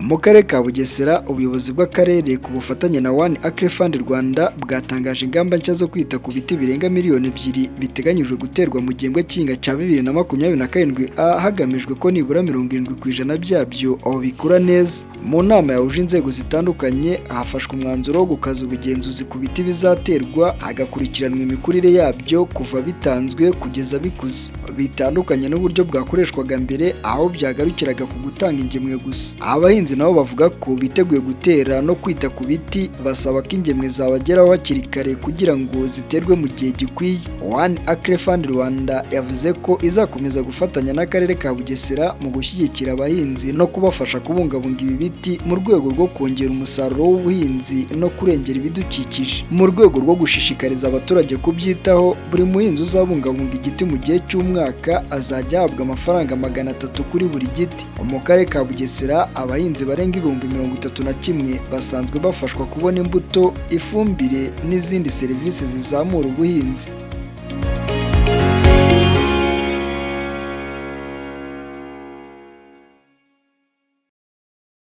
Mu karere ka Bugesera, ubuyobozi bw'akarere ku bufatanye na One Acre Fund Rwanda bwatangaje ingamba nshya zo kwita ku biti birenga miliyoni 2 biteganyijwe guterwa mu gihembwe cy'ihinga cya 2027 A, hagamijwe ko nibura 70% byabyo aho bikura neza. Mu nama yahuje inzego zitandukanye, hafashwe umwanzuro wo gukaza ubugenzuzi ku biti bizaterwa, hagakurikiranwa imikurire yabyo kuva bitanzwe kugeza bikuze, bitandukanye n'uburyo bwakoreshwaga mbere aho byagarukiraga ku gutanga ingemwe gusa. Abahinzi nabo bavuga ko biteguye gutera no kwita ku biti, basaba ko ingemwe zabageraho hakiri kare kugira ngo ziterwe mu gihe gikwiye. One Acre Fund Rwanda yavuze ko izakomeza gufatanya n'akarere ka Bugesera mu gushyigikira abahinzi no kubafasha kubungabunga ibi biti mu rwego rwo kongera umusaruro w'ubuhinzi no kurengera ibidukikije. Mu rwego rwo gushishikariza abaturage kubyitaho, buri muhinzi uzabungabunga igiti mu gihe cy'umwaka azajya ahabwa amafaranga 300 kuri buri giti. Mu karere ka Bugesera, abahinzi barenga 31,000 basanzwe bafashwa kubona imbuto, ifumbire n'izindi serivisi zizamura ubuhinzi.